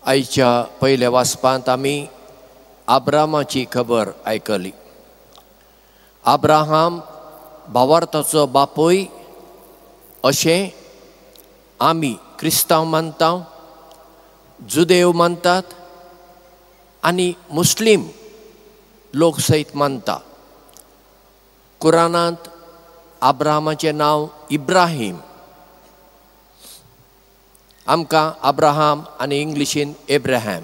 आयच्या पयल्या वाचपांत आमी आब्रामाची खबर आयकली. आब्राहाम भावार्थाचो बापूय अशें आमी क्रिस्तांव मानता, जुदेव मानतात आनी मुस्लीम लोक सयत मानता. कुराणांत आब्राहामाचें नांव इब्राहीम, आमकां आब्राहाम आनी इंग्लिशीन एब्राहम.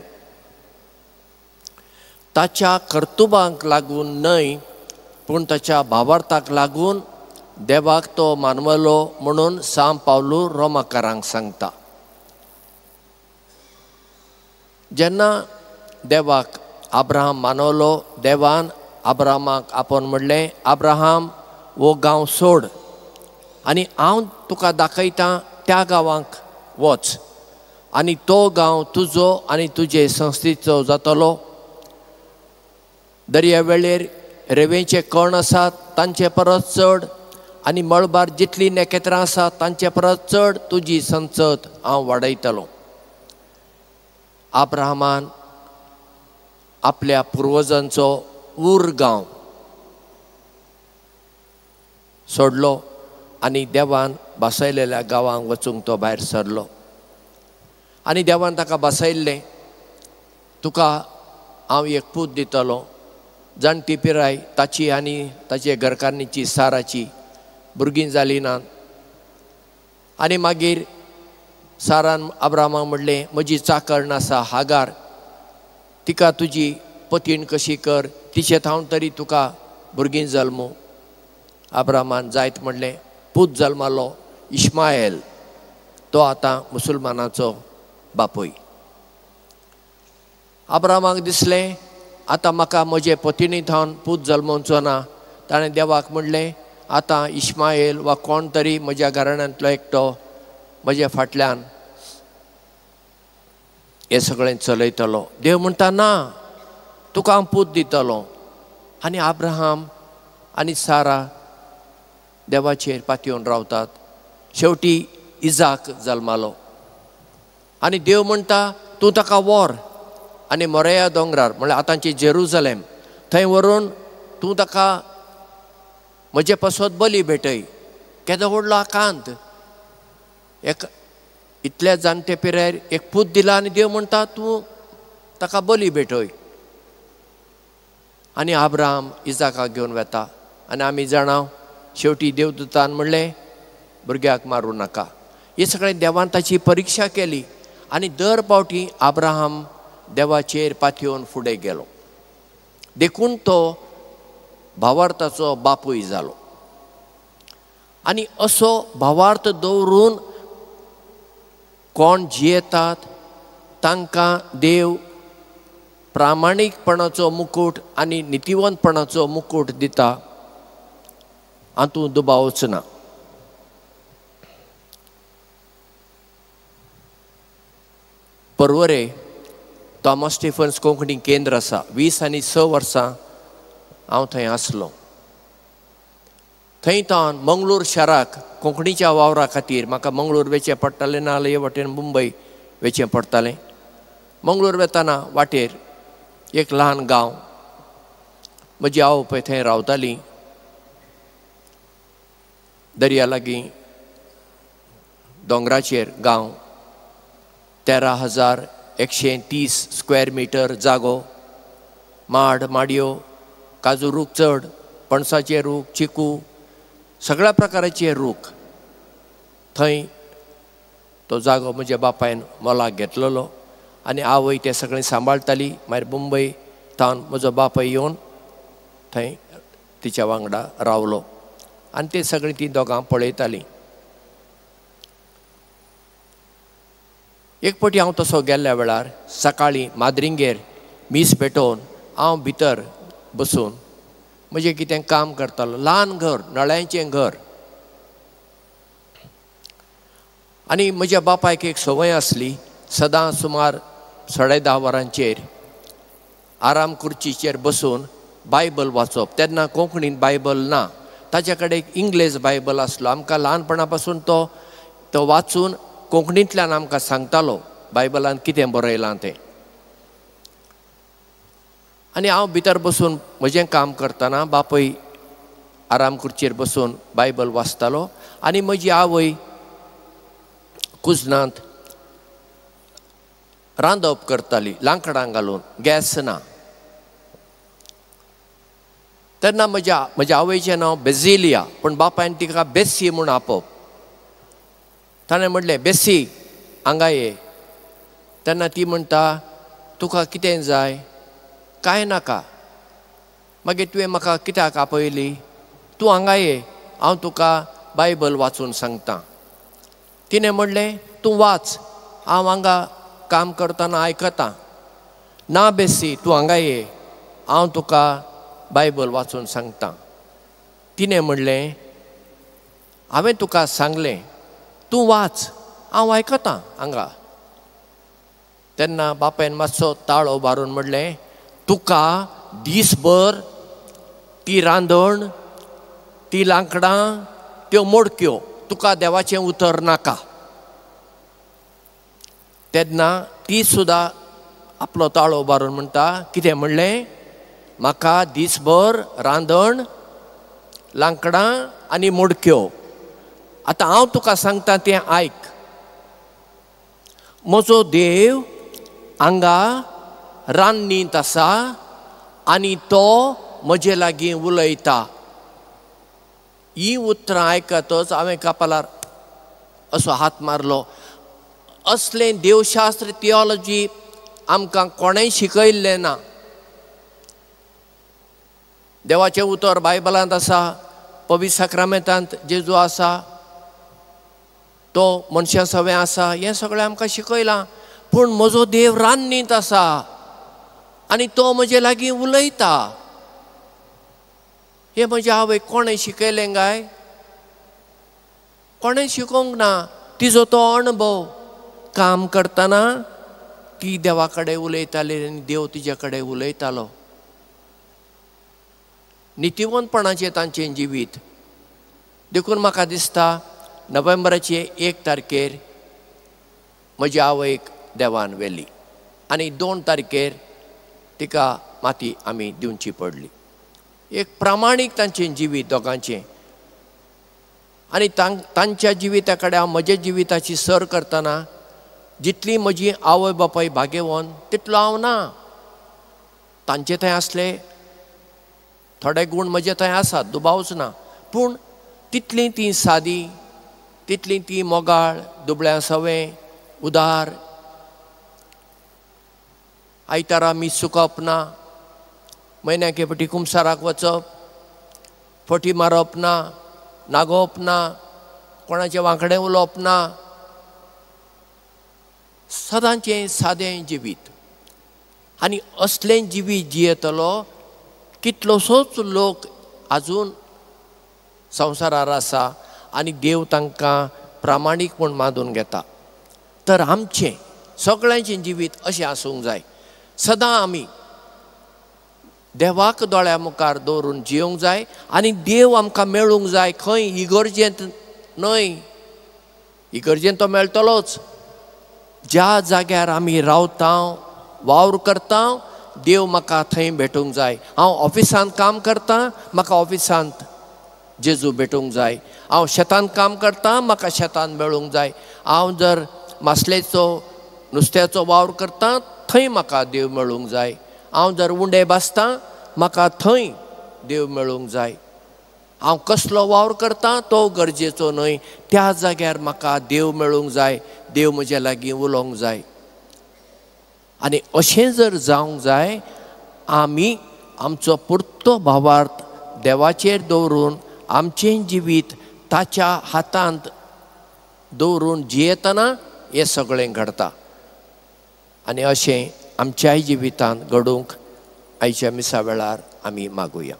ताच्या कर्तुबांक लागून न्हय पूण ताच्या भावार्थाक लागून देवाक तो मानवलो म्हणून सांत पावलू रोमाकारांक सांगता. जेन्ना देवाक आब्राहाम मानवलो, देवान आब्राहामाक आपोवन म्हणलें, आब्राहाम हो गांव सोड आनी हांव तुका दाखयतां त्या गांवांक वच आनी तो गांव तुजो आनी तुजे संस्थेचो जातलो. दर्या वेळेर रेंवेचे कण आसात तांचे परस चड आनी मळबार जितलीं नखेत्रां आसात तांचे परस चड तुजी संचत हांव वाडयतलो. आब्राहामान आपल्या पुर्वजांचो ऊर गांव सोडलो आनी देवान बसयलेल्या गांवांक वचूंक तो भायर सरलो. आनी देवान ताका बसयल्लें, तुका हांव एक पूत दितलो. जाणटी पिराय ताची आनी ताचे घरकान्नीची साराची, भुरगीं जालीं नात. आनी मागीर सारान आब्रामाक म्हणलें, म्हजी चाकरण आसा हागार, तिका तुजी पतीण कशी कर, तिचे थावन तरी तुका भुरगीं जल्मू. आब्रामान जायत म्हणलें. पूत जल्मालो इश्मायल, तो आतां मुसलमानाचो बापूय. आब्रामाक दिसलें आतां म्हाका म्हजे पतिणी थावन पूत जल्मोवचो ना. ताणें देवाक म्हणलें, आतां इश्मायल वा कोण तरी म्हज्या घराण्यांतलो एकटो म्हज्या फाटल्यान हें सगळें चलयतलो. देव म्हणटा, ना, तुका हांव पूत दितलो. आनी आब्राहाम आनी सारा देवाचेर पातयेवन रावतात. शेवटी इजाक जल्मालो आनी देव म्हणटा, तूं ताका व्हर आनी मोरया दोंगरार, म्हणल्यार आतांची जेरुजलेम, थंय व्हरून तूं ताका म्हजे पासत बली भेटय. केदो व्हडलो आकांत! एक इतल्या जाणटे पिरायेर एक पूत दिला आनी देव म्हणटा तूं ताका बली भेटय. आनी आब्राहाम इजाकाक घेवन वेता आनी आमी जाणा शेवटी देवदूतान म्हणलें, भुरग्याक मारूं नाका. हे सगळें देवान ताची परिक्षा केली आनी दर पावटी आब्राहाम देवाचेर पातयेवन फुडें गेलो. देखून तो भावार्थाचो बापूय जालो. आनी असो भावार्थ दवरून कोण जियेतात तांकां देव प्रामाणीकपणाचो मुकूट आनी नितिवंतपणाचो मुकूट दिता, हातूंत दुबावच ना. पर्वरे थॉमस स्टीफन्स कोंकणी केंद्र आसा. 20 आनी 6 वर्सां हांव थंय आसलो. थंय तावन मंगळूर शाराक कोंकणीच्या वावरा खातीर म्हाका मंगळूर वेचें पडटालें, ना जाल्यार हे वाटेन मुंबय वेचें पडटालें. मंगळूर वेताना वाटेर एक ल्हान गांव, म्हजी आवय पळय थंय रावताली, दर्या लागीं दोंगराचेर गांव, 13,130 स्क्वेअर मिटर जागो, माड माडयो, काजू रूख चड, पणसाचे रूख, चिकू, सगळ्या प्रकाराचे रूख. थंय तो जागो म्हज्या बापायन मोलाक घेतलेलो आनी आवय तें सगळें सांबाळटाली. मागीर मुंबय थावन म्हजो बापूय येवन थंय तिच्या वांगडा रावलो आनी ते सगळीं तीं दोगां पळयतालीं. एक फावटी हांव तसो गेल्ल्या वेळार सकाळीं माद्रिंगेर मीस पेटोवन हांव भितर बसून म्हजें कितें काम करतालो. ल्हान घर, नळ्यांचें घर. आनी म्हज्या बापायक एक संवय आसली, सदां सुमार 10:30 वरांचेर आराम कुर्चीचेर बसून बायबल वाचप. तेन्ना कोंकणीन बायबल ना, ताच्या कडेन एक इंग्लेज बायबल आसलो. आमकां ल्हानपणा पासून तो वाचून कोंकणींतल्यान आमकां सांगतालो. बायबलान कितें बरयलां तें. आनी हांव भितर बसून म्हजें काम करतना बापूय आराम खुर्चेर बसून बायबल वाचतालो आनी म्हजी आवय कुजनांत रांदप करताली, लांकडां घालून, गॅस ना. तेन्ना म्हज्या म्हज्या आवयचें नांव बेजिलिया, पूण बापायन तिका बेसी म्हूण आपोवप. ताणें म्हणलें, बेसी हांगा ये. तेन्ना ती म्हणटा, तुका कितें जाय? कांय नाका. मागीर तुवें म्हाका कित्याक आपयली? तूं हांगा ये, हांव तुका बायबल वाचून सांगता. तिणें म्हणलें, तूं वाच, हांव हांगा काम करतना आयकतां. ना बेसी, तूं हांगा ये, हांव तुका बायबल वाचून सांगता. तिणें म्हणलें, हांवें तुका सांगलें तूं वाच, हांव आयकतां हांगा. तेन्ना बापायन मातसो ताळो भारून म्हणलें, तुका दीसभर ती रांदण, ती लांकडां, त्यो मोडक्यो, तुका देवाचें उतर नाका. तेन्ना ती सुद्दां आपलो ताळो भारून म्हणटा, कितें म्हणलें? म्हाका दीसभर रांदण, लांकडां आनी मोडक्यो. आतां हांव तुका सांगता तें आयक. म्हजो देव हांगा रान्नींत आसा आनी तो म्हजे लागीं उलयता. ही उतरां आयकतच हांवें कपालार असो हात मारलो. असलें देवशास्त्र, थियोलॉजी आमकां कोणेंय शिकयल्लें ना. देवाचें उतर बायबलांत आसा, पवित्र साक्रामेंतांत जेजू आसा, तो मनशां सवें आसा, हें सगळें आमकां शिकयलां. पूण म्हजो देव रान्नींत आसा आनी तो म्हजे लागीं उलयता. हें म्हज्या आवय कोणें शिकयलें काय? कोणें शिकोवंक ना. तिजो तो अणभव. काम करतना ती देवा कडेन उलयताली आनी देव तिजे कडेन उलयतालो. नितिवंतपणाचें तांचें जिवीत. देखून म्हाका दिसता नोव्हेंबराचे 1 तारखेर म्हज्या आवयक देवान व्हेली आनी 2 तारखेर तिका माती आमी दिवची पडली. एक प्रामाणीक तांचें जिवीत दोगांचें. आनी तांच्या जिविता कडेन हांव म्हज्या जिविताची सर करतना जितली म्हजी आवय बापाय भाग्यवंत तितलो हांव ना. तांचे थंय आसले थोडे गूण म्हजे थंय आसात, दुबावच ना, पूण तितलीं तीं सादी, तितलीं तीं मोगाळ, दुबळ्यां सवें, उदार. आयतारा मीस चुकप ना, म्हयन्याक एक फावटी कुमसाराक वचप, फटी मारप ना, नागोवप ना, कोणाचें वांकडें उलोवप ना, सदांचें सादें जिवीत. आनी असलें जिवीत जियेतलो कितलोसोच लोक आजून संवसारार आसा आनी देव तांकां प्रामाणीक म्हूण मानून घेता. तर आमचें सगळ्यांचें जिवीत अशें आसूंक जाय. सदां आमी देवाक दोळ्या मुखार दवरून जियोंक जाय आनी देव आमकां मेळूंक जाय. खंय? इगर्जेंत न्हय, इगर्जेंत तो मेळटलोच. ज्या जाग्यार आमी रावता, वावर करता, देव म्हाका थंय भेटूंक जाय. हांव ऑफिसांत काम करतां, म्हाका ऑफिसांत जेजू भेटूंक जाय. हांव शेतांत काम करतां, म्हाका शेतांत मेळूंक जाय. हांव जर मासलेचो, नुस्त्याचो वावर करतां, थंय म्हाका देव मेळूंक जाय. हांव जर उंडे बासतां, म्हाका थंय देव मेळूंक जाय. हांव कसलो वावर करतां तो गरजेचो न्हय, त्या जाग्यार म्हाका देव मेळूंक जाय, देव म्हज्या लागीं उलोवंक जाय. आनी अशें जर जावंक जाय, आमी आमचो पुरतो भावार्थ देवाचेर दवरून आमचें जिवीत ताच्या हातांत दवरून जियेतना हें सगळें घडता. आनी अशें आमच्याय जिवितांत घडूंक आयच्या मिसा वेळार आमी मागुया.